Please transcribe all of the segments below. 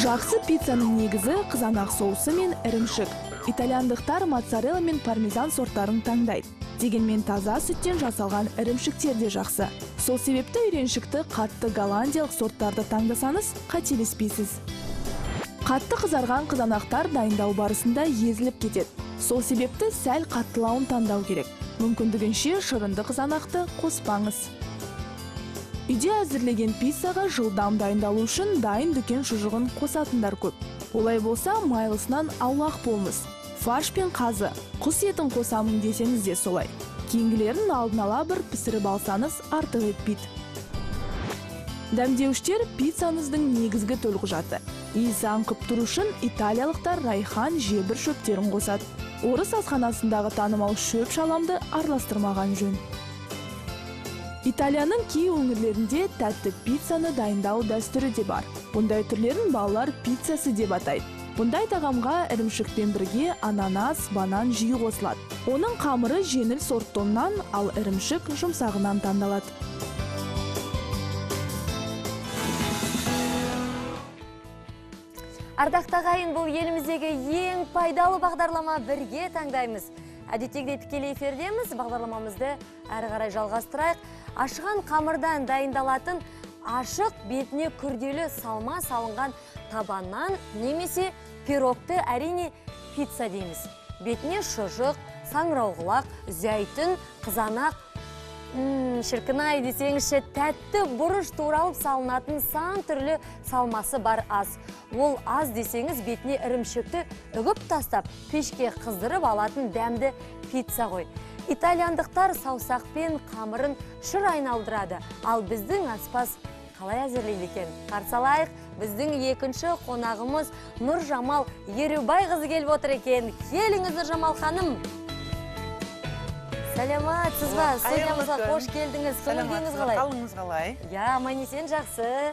Жақсы пиццаның негізі қызанақ соусы мен ірімшік. Итальяндықтар моцарелла мен пармезан сорттарын таңдайды. Дегенмен таза сүттен жасалған ірімшіктер де жақсы. Сол себепті үйреншікті қатты голландиялық сорттарды таңдасаңыз, қателеспейсіз. Қатты қызарған қызанақтар дайындау барысында езіліп кетеді. Сол себепті сәл қаттылауын таңдау керек. Мүмкіндігінше шырынды қызанақты қоспаңыз. Үйде әзірлеген пиццаға жылдам дайындалу үшін дайын дүкен шұжығын қосатындар көп. Олай болса, майлысынан аулақ болыңыз. Фарш пен қазы, құс етін қосамын десеңіз де солай. Кейінгілерін алдын ала бір пісіріп алсаңыз, артық етпейді. Дәмдеуіштер пиццаңыздың негізгі төлқұжаты. Иісі аңқып тұру үшін италиялықтар райхан, жебір шөптерін қосады. Орыс асханасындағы танымал шөп шаламды араластырмаған жөн. Италияның кей өңірлерінде тәтті пиццаны дайындау дәстүрі де бар. Бұндай түрлерін балалар пиццасы деп атайды. Бұндай тағамға ірімшікпен бірге ананас, банан жиі қосылады. Оның қамыры жеңіл сортты ұннан, ал ірімшік жұмсағынан таңдалады. Ардақты ағайын, бұл еліміздегі ең пайдалы бағдарлама «Бірге таңдаймыз». Әдеттегідей тікелей эфирдеміз, бағдарламамызды әрі қарай жалғастырайық. Ашыған қамырдан дайындалатын ашық бетіне күрделі салма салынған табаннан немесе пирогты әрине пицца дейміз. Бетіне шұжық, саңырауқұлақ, зәйтүн, қызанақ, шіркін-ай десеңізші, тәтті бұрыш туралып салынатын сан түрлі салмасы бар ас. Ол аз десеңіз, бетіне ірімшікті үгіп тастап, пешке қыздырып алатын дәмді пицца ғой. Итальяндықтар саусақпен қамырын шыр айналдырады, ал біздің аспаз қалай әзірлейді екен? Қарсы алайық, біздің екінші қонағымыз Нұржамал Ерубайқызы келіп отыр екен. Келіңіз, Нұржамал ханым. Сәлеметсіз ба? Студиямызға қош келдіңіз. Көңіл күйіңіз қалай? Қалыңыз қалай? Иә, аман есен жақсы.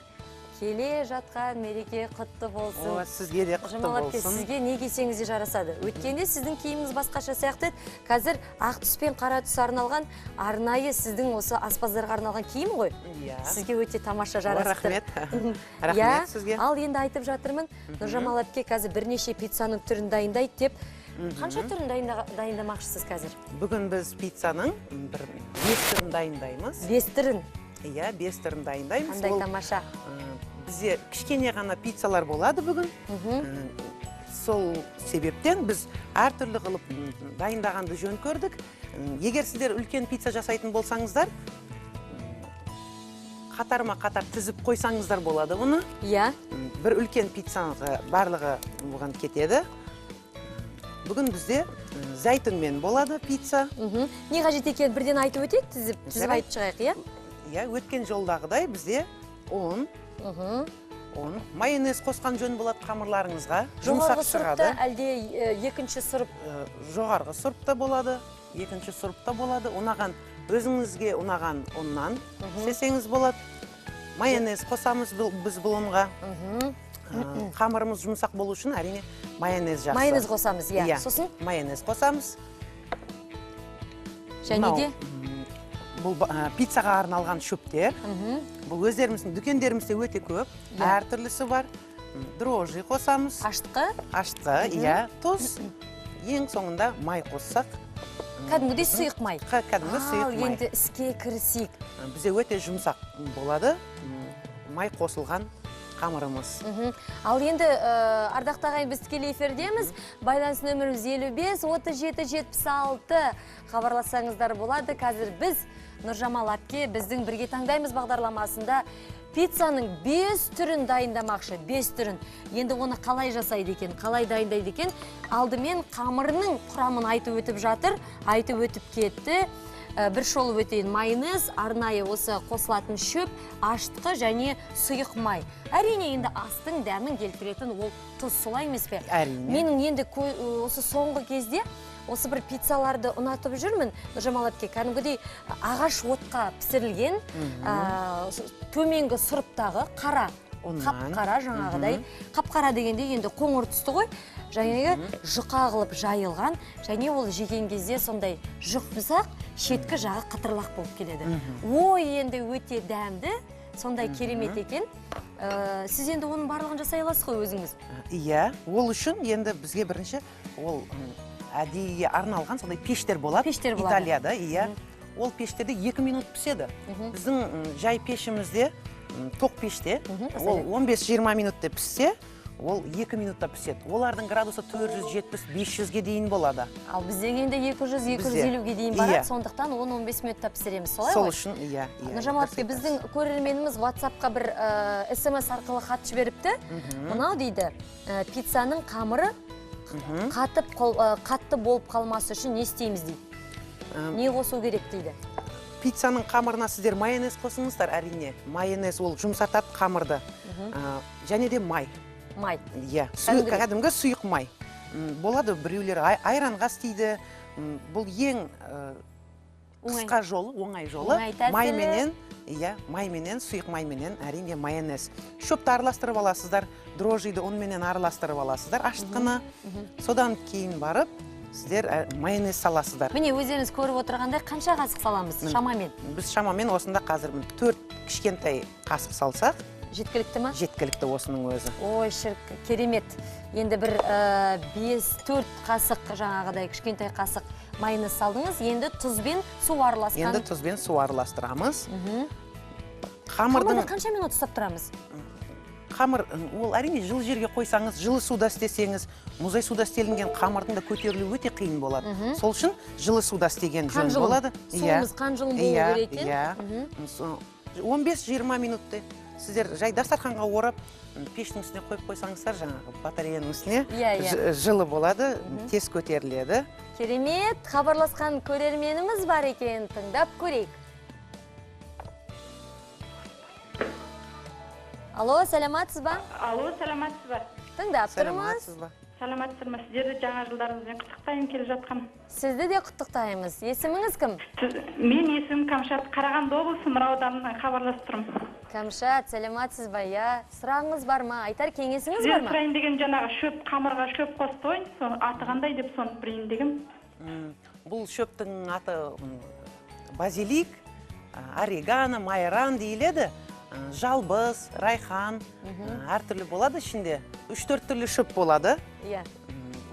Келе жатқан мереке құтты болсын. О, сізге де құтты Жамал әпке, болсын. Сізге не кисеңіз де жарасады. Өткенде сіздің киіміңіз басқаша сияқты еді. Қазір ақ түс пен қара түс арналған арнайы сіздің осы аспаздарға арналған киім ғой. Иә. Сізге өте тамаша жарасып тұр. Рахмет. Рахмет Иә, сізге. Ал енді айтып жатырмын, Нұржамал әпке қазір бірнеше пиццаның түрін дайындайды деп. Қанша түрін дайындамақшысыз қазір? Бүгін біз пиццаның бір 5 түрін дайындаймыз. 5 түрін? Иә, 5 түрін дайындаймыз. Қандай Ол, тамаша. Бізде кішкене ғана пиццалар болады бүгін. Сол себептен біз әртүрлі қылып дайындағанды жөн көрдік. Егер сіздер үлкен пицца жасайтын болсаңыздар, қатарма қатар тізіп қойсаңыздар болады бұны. Иә. Бір үлкен пиццаға барлығы бұған кетеді. Бүгін бізде зәйтүнмен болады пицца. Не қажет екенін бірден айтып өтейік, тізіп Жарайды. айтып шығайық, иә? Иә, өткен жолдағыдай бізде ұн, ұн, майонез қосқан жөн болады қамырларыңызға. Жоғарғы Жұмсақ сұрыпта шығады. әлде екінші сұрып? Жоғарғы сұрып та болады, екінші сұрып та болады. Ұнаған, өзіңізге ұнаған ұннан істесеңіз болады. Майонез қосамыз біз бұл ұнға. Қамырымыз жұмсақ болу үшін әрине майонез жақсы. Майонез қосамыз, иә. Иә. Сосын? Майонез қосамыз. Және Мынау, де? бұл пиццаға арналған шөптер. Бұл өздеріміздің дүкендерімізде өте көп. Әртүрлісі бар. Дрожжи қосамыз. Ашытқы? Ашытқы, иә. Тұз. Ең соңында май қоссақ. Кәдімгідей сұйық май. Кәдімгі сұйық Ал, май. енді іске кірісейік. Бізде өте жұмсақ болады. Май қосылған қамырымыз. Ал енді, ардақты ағайын, біз тікелей эфирдеміз. Байланыс нөміріміз елу бес, отыз жеті, жетпіс алты. Хабарлассаңыздар болады. Қазір біз Нұржамал әпке біздің «Бірге таңдаймыз» бағдарламасында пиццаның 5 түрін дайындамақшы, 5 түрін. Енді оны қалай жасайды екен, қалай дайындайды екен? Алдымен қамырының құрамын айтып өтіп жатыр, айтып өтіп кетті. Бір шолып өтейін. Майонез, арнайы осы қосылатын шөп, ашытқы және сұйық май. Әрине, енді астың дәмін келтіретін ол тұз, солай емес пе? Әрине. Менің енді осы соңғы кезде осы бір пиццаларды ұнатып жүрмін. Нұржамал әпке, кәдімгідей ағаш отқа пісірілген, төменгі сұрыптағы қара, Ұннан. қап-қара жаңағыдай. Қап-қара дегенде енді қоңыр түсті ғой. Жаңағы жұқа қылып жайылған, және ол жеген кезде сондай жұқпысақ, шеткі жағы қытырлақ болып келеді. Ой, енді өте дәмді, сондай керемет екен. Сіз енді оның барлығын жасай аласыз ғой өзіңіз? Иә, ол үшін енді бізге бірінші ол әдейі арналған сондай пештер болады. Пештер болады. Италияда, иә. Ол пештерде 2 минут піседі. Біздің жай пешімізде, тоқ пеште, ол 15-20 минутта піссе, ол 2 минутта піседі. Олардың градусы 470-500-ге дейін болады. Ал бізде енді 200-250-ге дейін барады, сондықтан 10-15 минутта пісіреміз, солай ғой? Сол үшін, иә. Нұржамал әпке, біздің көрерменіміз WhatsApp-қа бір СМС арқылы хат жіберіпті. Мынау дейді, пиццаның қамыры қатты болып қалмасы үшін не істейміз дейді. Не қосу керек дейді. Пиццаның қамырына сіздер майонез қосыңыздар, әрине. Майонез ол жұмсартады қамырды. Және де май. Май. Иә, кәдімгі сұйық май. Болады, біреулер айранға істейді. Бұл ең қысқа жолы, оңай жолы. Майменен, иә, майменен, сұйық майменен, әрине майонез. Шөпті араластырып аласыздар, дрожжиді ұнменен араластырып аласыздар, ашытқыны. Содан кейін барып, сіздер майонез саласыздар. Міне, өздеріңіз көріп отырғандай, қанша қасық саламыз шамамен? Біз шамамен осында қазір 4 кішкентай қасық салсақ. Жеткілікті ма? Жеткілікті осының өзі. Ой, шірк, керемет. Енді бір 5-4 қасық жаңағыдай кішкентай қасық майонез салдыңыз. Енді тұзбен су араласқан. Енді тұзбен су араластырамыз. Қамырды қанша минут ұстап тұрамыз? Қамыр, ол әрине жылы жерге қойсаңыз, жылы суда істесеңіз, мұздай суда істелінген қамырдың да көтерілуі өте қиын болады. Сол үшін жылы суда істеген жөн болады. Суымыз қан жылы болу керек екен. Иә. 15-20 минутты сіздер жай дастарханға орап, пештің үстіне қойып қойсаңыздар, жаңағы батареяның үстіне жылы болады, тез көтеріледі. Керемет, хабарласқан көрерменіміз бар екен, тыңдап көрейік. Алло, саламатсыз ба? Алло, саламатсыз ба? Тыңдап тұрмыз. Саламатсыз ба? Сіздерді жаңа жылдарыңызбен құттықтайын келе жатқан. Сізді де құттықтаймыз. Есіміңіз кім? Мен есімім Камшат, Қарағанды облысы Нұра ауданынан хабарласып тұрмын. Камшат, саламатсыз ба? Я, сұрағыңыз бар ма? Айтар кеңесіңіз бар ма? Сұрайын деген жаңағы шөп, қамырға шөп қосты ғой, соның аты қандай деп соны білейін деген. Бұл шөптің аты базилик, орегано, майран дейіледі. Жалбыз, райхан, әртүрлі болады ішінде. 3-4 түрлі шөп болады.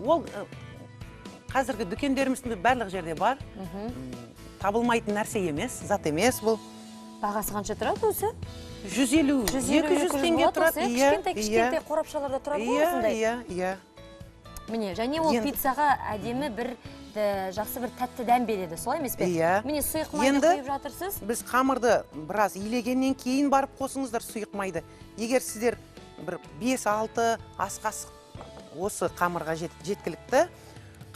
Ол қазіргі дүкендеріміздің барлық жерде бар. Табылмайтын нәрсе емес, зат емес бұл. Бағасы қанша тұрады осы? 150, 200 теңге тұрады. Кішкентай кішкентай қорапшаларда тұрады ғой осындай. Иә, иә. Міне, және ол пиццаға әдемі бір жақсы бір тәтті дәм береді, солай емес пе? Иә. Міне, сұйық майды құйып жатырсыз. Біз қамырды біраз илегеннен кейін барып қосыңыздар сұйық майды. Егер сіздер бір 5-6 ас қасық осы қамырға жеткілікті.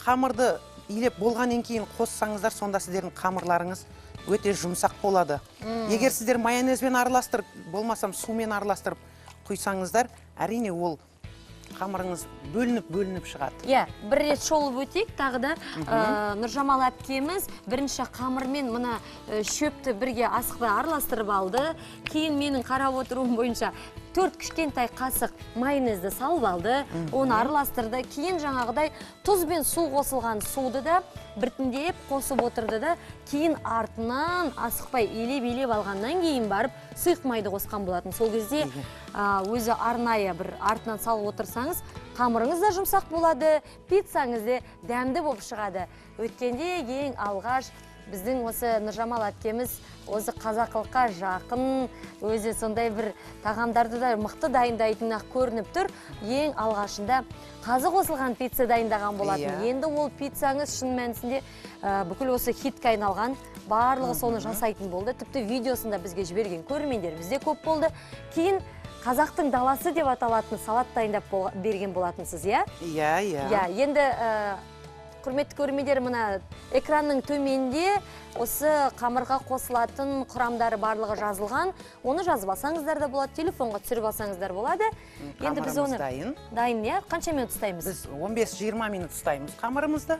Қамырды илеп болғаннан кейін қоссаңыздар, сонда сіздердің қамырларыңыз өте жұмсақ болады. Егер сіздер майонезбен араластырып, болмасам сумен араластырып құйсаңыздар, әрине ол қамырыңыз бөлініп-бөлініп шығады. Иә, бір рет шолып өтейік тағы да. Нұржамал әпкеміз бірінші қамырмен мына шөпті бірге асықпай араластырып алды. Кейін менің қарап отыруым бойынша 4 кішкентай қасық майонезді салып алды, оны араластырды. Кейін жаңағыдай тұз бен су қосылған суды да біртіндеп қосып отырды да, кейін артынан асықпай елеп-елеп алғаннан кейін барып сұйық майды қосқан болатын. Сол кезде өзі арнайы бір артынан салып отырсаңыз, қамырыңыз да жұмсақ болады, пиццаңыз да дәмді болып шығады. Өткенде ең алғаш біздің осы Нұржамал әпкеміз өзі қазақылыққа жақын, өзі сондай бір тағамдарды да мықты дайындайтын ақ көрініп тұр. Ең алғашында қазы қосылған пицца дайындаған болатын. Енді ол пиццаңыз шын мәнісінде бүкіл осы хитке айналған, барлығы соны жасайтын болды. Тіпті видеосын да бізге жіберген көрермендер бізде көп болды. Кейін қазақтың даласы деп аталатын салат дайындап берген болатынсыз, иә? Иә, иә. Иә, енді құрметті көрермендер, мына экранның төменінде осы қамырға қосылатын құрамдары барлығы жазылған. Оны жазып алсаңыздар да болады, телефонға түсіріп алсаңыздар болады. Енді біз оны дайын. Дайын, иә? Қанша минут ұстаймыз? Біз 15-20 минут ұстаймыз қамырымызды.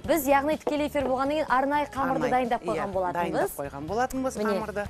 Біз яғни тікелей эфир болғаннан кейін арнайы қамырды дайындап қойған болатынбыз. Дайындап қойған болатынбыз қамырды.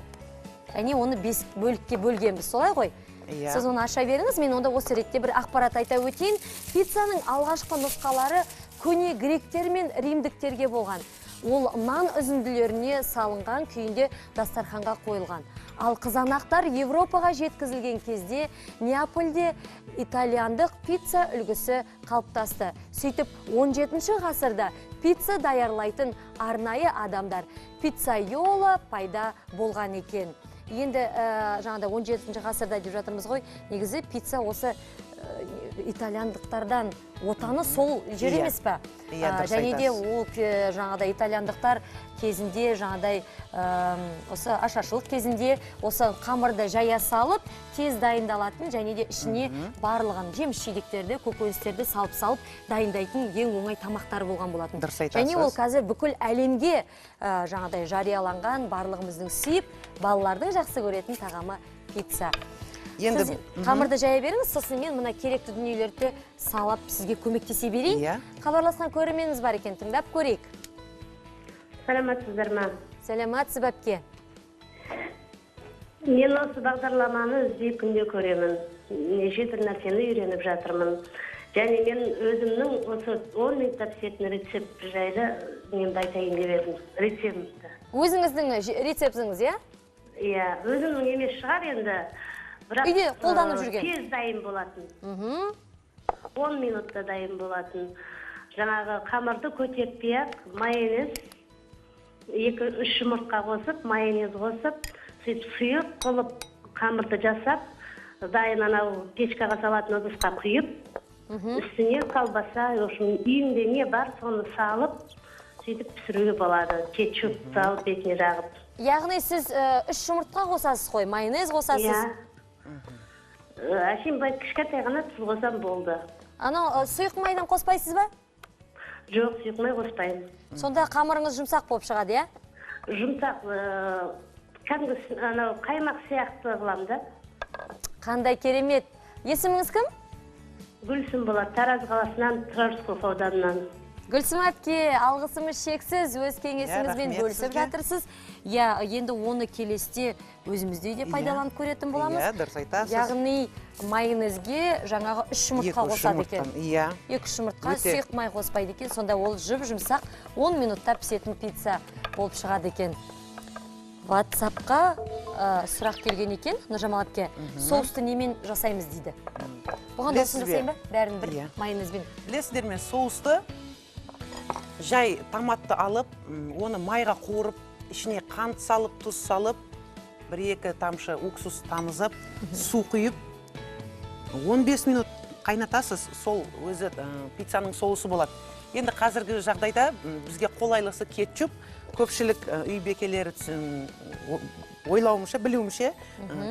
Және оны 5 бөлікке бөлгенбіз, солай ғой? Сіз оны аша беріңіз, мен онда осы ретте бір ақпарат айта өтейін. Пиццаның алғашқы нұсқалары көне гректер мен римдіктерге болған. Ол нан үзінділеріне салынған күйінде дастарханға қойылған. Ал қызанақтар Европаға жеткізілген кезде Неапольде итальяндық пицца үлгісі қалыптасты. Сөйтіп 17 ғасырда пицца даярлайтын арнайы адамдар пиццайола пайда болған екен. Енді жаңағыдай 17 ғасырда деп жатырмыз ғой, негізі пицца осы итальяндықтардан отаны сол жер емес па? Және де ол жаңағыдай итальяндықтар кезінде жаңағыдай осы ашаршылық кезінде осы қамырды жая салып тез дайындалатын және де ішіне барлығын жеміс жидектерді, көкөністерді салып дайындайтын ең оңай тамақтар болған болатын. Және ол қазір бүкіл әлемге жаңағыдай жарияланған, барлығымыздың сүйіп, балалардың жақсы көретін тағамы пицца. Енді қамырды жая беріңіз, сосын мен мына керекті дүниелерді салап сізге көмектесе берейін. Хабарласқан көрерменіміз бар екен, тыңдап көрейік. Саламатсыздар ма? Саламатсыз, бәпке. Мен осы бағдарламаны үзбей күнде көремін. Неше түрлі нәрсені үйреніп жатырмын. Және мен өзімнің осы 10 минутта пісетін рецепт жайлы мен айтайын деп едім. Рецептімді. Өзіңіздің рецептіңіз, иә? Иә, өзімнің емес шығар енді. Бірақ үйде қолданып жүрген. Тез дайын болатын. 10 минутта дайын болатын. Жаңағы қамырды көтертпей-ақ майонез, 2-3 жұмыртқа қосып, майонез қосып, сөйтіп сұйық қылып қамырды жасап, дайын анау печкаға салатын ыдысқа құйып, үстіне колбаса, в общем, үйіңде не бар, соны салып, сөйтіп пісіруге болады. Кетчуп салып бетіне жағып. Яғни сіз 3 жұмыртқа қосасыз қой, майонез қосасыз. Иә. Әшейін былай кішкентай ғана тұз қосам болды. Анау сұйық майдан қоспайсыз ба? Жоқ, сұйық май қоспаймын. Сонда қамырыңыз жұмсақ болып шығады, иә? Жұмсақ, кәдімгі анау қаймақ сияқты қыламын да. Қандай керемет. Есіміңіз кім? Гүлсім болады, Тараз қаласынан, Тұрар Рысқұлов ауданынан. Гүлсім әпке, алғысымыз шексіз, өз кеңесіңізбен бөлісіп жатырсыз. Иә, енді оны келесте өзімізде де пайдаланып көретін боламыз. Иә, дұрыс айтасыз. Яғни майонезге жаңағы 3 жұмыртқа қосады екен. Иә. 2 жұмыртқа, сұйық май қоспайды екен. Сонда ол жұп-жұмсақ 10 минутта пісетін пицца болып шығады екен. WhatsApp-қа сұрақ келген екен, Нұржамал әпке. Соусты немен жасаймыз дейді. Бұған да осыны жасайын ба? Бәрін бір майонезбен. Білесіздер ме, соусты жай томатты алып, оны майға қуырып, ішіне қант салып, тұз салып, 1-2 тамшы уксус тамызып, су құйып, 15 минут қайнатасыз, сол өзі пиццаның соусы болады. Енді қазіргі жағдайда бізге қолайлысы кетчуп, көпшілік үй бекелері ойлауымша, білуімше,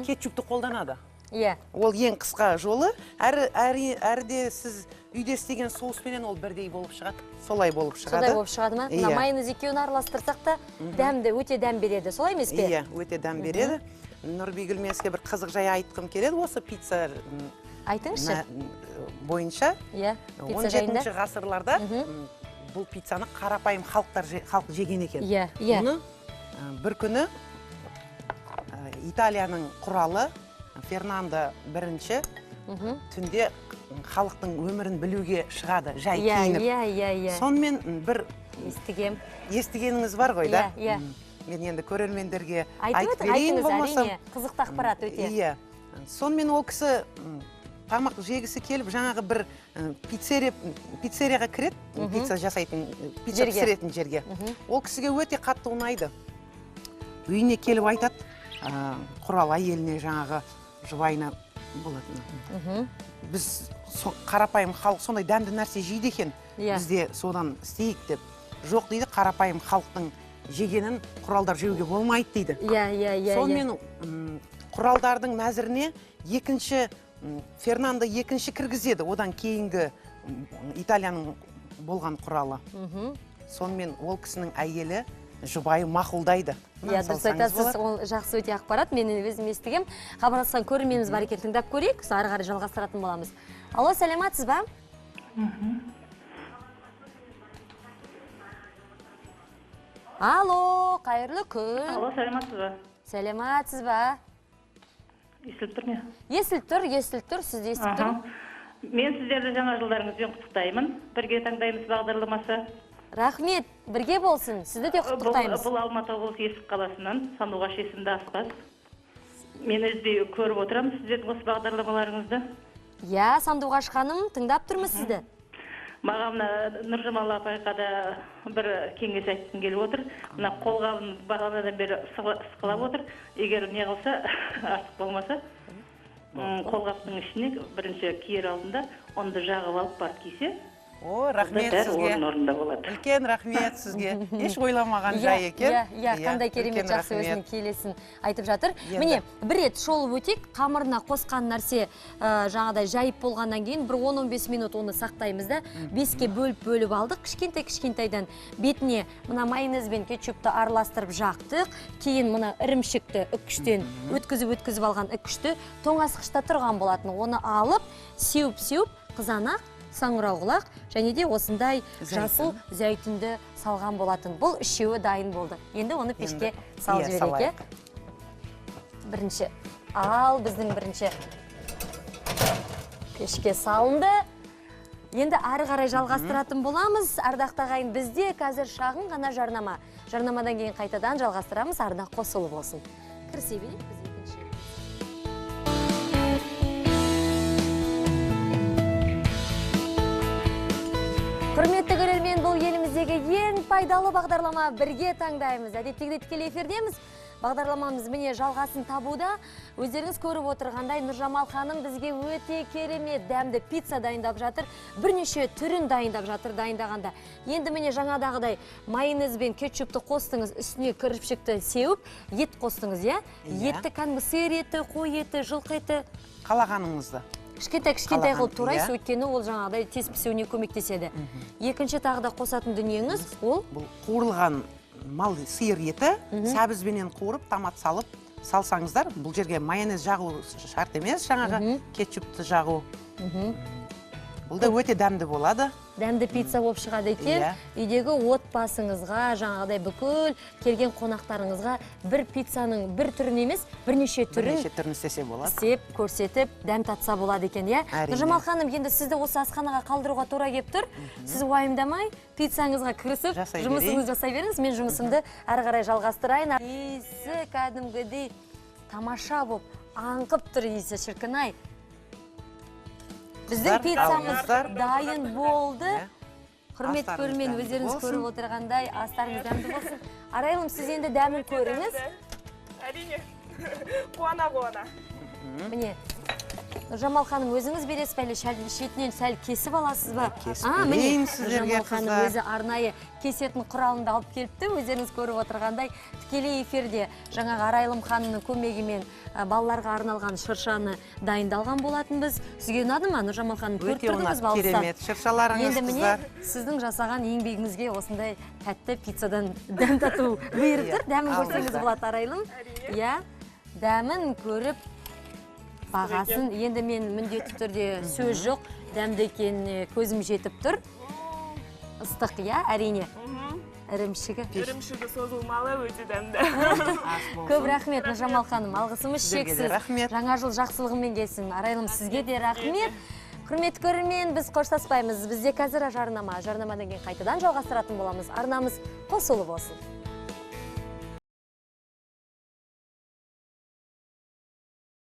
кетчупты қолданады. Иә. Ол ең қысқа жолы. Әрі де сіз үйде істеген соуспенен ол бірдей болып шығады. Солай болып шығады. Солай болып шығады ма? Мына майонез екеуін араластырсақ та дәмді, өте дәм береді. Солай емес пе? Иә, өте дәм береді. Нұрбигүл, мен сізге бір қызық жай айтқым келеді. Осы пицца айтыңызшы бойынша. Иә, пицца жайында. 17 ғасырларда бұл пиццаны қарапайым халық жеген екен. Иә, иә. Мұны бір күні Италияның құралы Фернандо I түнде халықтың өмірін білуге шығады, жай киініп. Иә. Сонымен бір естігем. Естігеніңіз бар ғой, да? Иә. Мен енді көрермендерге айтып берейін болмаса. Әрине, қызықты ақпарат өте. Иә. Сонымен ол кісі тамақ жегісі келіп, жаңағы бір пиццерияға кіреді, пицца жасайтын, пицца пісіретін жерге. Ол кісіге өте қатты ұнайды. Үйіне келіп айтады, құрал әйеліне, жаңағы жұбайына болатын. Біз қарапайым халық сондай дәмді нәрсе жейді екен, бізде содан істейік деп. Жоқ дейді, қарапайым халықтың жегенін құралдар жеуге болмайды дейді. Иә. Сонымен құралдардың мәзіріне екінші Фернандо екінші кіргізеді, одан кейінгі Италияның болған құралы. Сонымен ол кісінің әйелі жұбайы мақұлдайды. Иә, дұрыс айтасыз, ол жақсы өте ақпарат, мен өзім естігем. Хабарласқан көрерменіміз бар екен, тыңдап көрейік, сосын ары қарай жалғастыратын боламыз. Алло, сәлеметсіз ба? Алло, қайырлы күн. Алло, сәлеметсіз ба? Сәлеметсіз ба? Естіліп тұр ме? Естіліп тұр, естіліп тұр, сізді естіп тұрмын. Мен сіздерді жаңа жылдарыңызбен құттықтаймын. Бірге таңдаймыз бағдарламасы. Рахмет, бірге болсын. Сізді де құттықтаймыз. Бұл Алматы облысы Есік қаласынан Сандуғаш есімді аспаз. Мен үзбей көріп отырамын сіздердің осы бағдарламаларыңызды. Иә, Сандуғаш ханым, тыңдап тұрмыз сізді. Маған мына Нұржамал апайға да бір кеңес айтқым келіп отыр. Мына қолғабын бағанадан бері ысқылап отыр. Егер не қылса, артық болмаса, қолғаптың ішіне бірінші киер алдында ұнды жағып алып барып кисе, О, рахмет сізге. Орын-орнында болады. Үлкен рахмет сізге. Еш ойламаған жай екен. Иә, қандай керемет жақсы өзінің келесін айтып жатыр. Міне, бір рет шолып өтейік, қамырына қосқан нәрсе жаңағыдай жайып болғаннан кейін бір 10-15 минут оны сақтаймыз да, 5-ке бөліп-бөліп алдық. Кішкентай-кішкентайдан бетіне мына майонез бен кетчупты араластырып жақтық. Кейін мына ірімшікті үккіштен өткізіп-өткізіп алған үккішті тоңазытқышта тұрған болатын. Оны алып, сеуіп-сеуіп қызанақ, саңырауқұлақ және де осындай жасыл зәйтүнді салған болатын. Бұл үшеуі дайын болды. Енді оны пешке салып жіберейік. Бірінші, ал біздің бірінші пешке салынды. Енді ары қарай жалғастыратын боламыз. Ардақты ағайын, бізде қазір шағын ғана жарнама. Жарнамадан кейін қайтадан жалғастырамыз. Арна қосулы болсын. Кірісе берейік біз екінші. Құрметті көрермен, бұл еліміздегі ең пайдалы бағдарлама «Бірге таңдаймыз». Әдеттегідей тікелей эфирдеміз. Бағдарламамыз міне жалғасын табуда. Өздеріңіз көріп отырғандай, Нұржамал ханым бізге өте керемет дәмді пицца дайындап жатыр. Бірнеше түрін дайындап жатыр дайындағанда. Енді міне жаңадағыдай майонез бен кетчупты қостыңыз, үстіне кірпішікті сеуіп, ет қостыңыз, иә? Етті кәдімгі сиыр еті, қой еті, жылқы еті. Қалағаныңызды. Кішкентай-кішкентай қылып турайсыз, өйткені ол жаңағыдай тез пісуіне көмектеседі. Екінші тағы да қосатын дүниеңіз ол? Бұл қуырылған мал сиыр еті, сәбізбенен қуырып, томат салып салсаңыздар, бұл жерге майонез жағу шарт емес, жаңағы кетчупты жағу. Бұл да өте дәмді болады. Дәмді пицца болып шығады екен. Үйдегі отбасыңызға, жаңағыдай бүкіл келген қонақтарыңызға бір пиццаның бір түрін емес, бірнеше түрін істесе болады. Істеп, көрсетіп, дәм татса болады екен, иә? Нұржамал ханым, енді сізді осы асханаға қалдыруға тура келіп тұр. Сіз уайымдамай, пиццаңызға кірісіп, жұмысыңызды жасай беріңіз. Мен жұмысымды әрі қарай жалғастырайын. Иісі кәдімгідей тамаша болып аңқып тұр иісі, шіркін-ай. Біздің пиццамыз дайын болды. Құрметті көрермен, өздеріңіз көріп отырғандай, астарыңыз дәмді болсын. Арайлым, сіз енді дәмін көріңіз. Әрине, қуана-қуана. Міне, Нұржамал ханым, өзіңіз бересіз бе, әлде шетінен сәл кесіп аласыз ба? Кесіп берейін сіздерге, Нұржамал ханым қыздар. өзі арнайы кесетін құралын да алып келіпті. Өздеріңіз көріп отырғандай, тікелей эфирде жаңағы Арайлым ханымның көмегімен балаларға арналған шыршаны дайындалған болатынбыз. Сізге ұнады ма, Нұржамал ханым? Көріп Өте тұрдыңыз ұнады, ба алыстан? керемет. Шыршаларыңыз, Енді міне, қыздар. сіздің жасаған еңбегіңізге осындай тәтті пиццадан дәм тату бұйырып тұр. Дәмін көрсеңіз болады, Арайлым. Иә, дәмін көріп бағасын. Енді мен міндетті түрде сөз жоқ, дәмді екеніне көзім жетіп тұр. Ыстық, иә, әрине. Ірімшігі. Ірімшігі созылмалы, өте дәмді. Көп рахмет, Нұржамал ханым, алғысымыз Сіздерге де шексіз. рахмет. Жаңа жыл жақсылығымен келсін. Арайлым, сізге де рахмет. Құрметті көрермен, біз қоштаспаймыз. Бізде қазір жарнама. Жарнамадан кейін қайтадан жалғастыратын боламыз. Арнамыз қосулы болсын.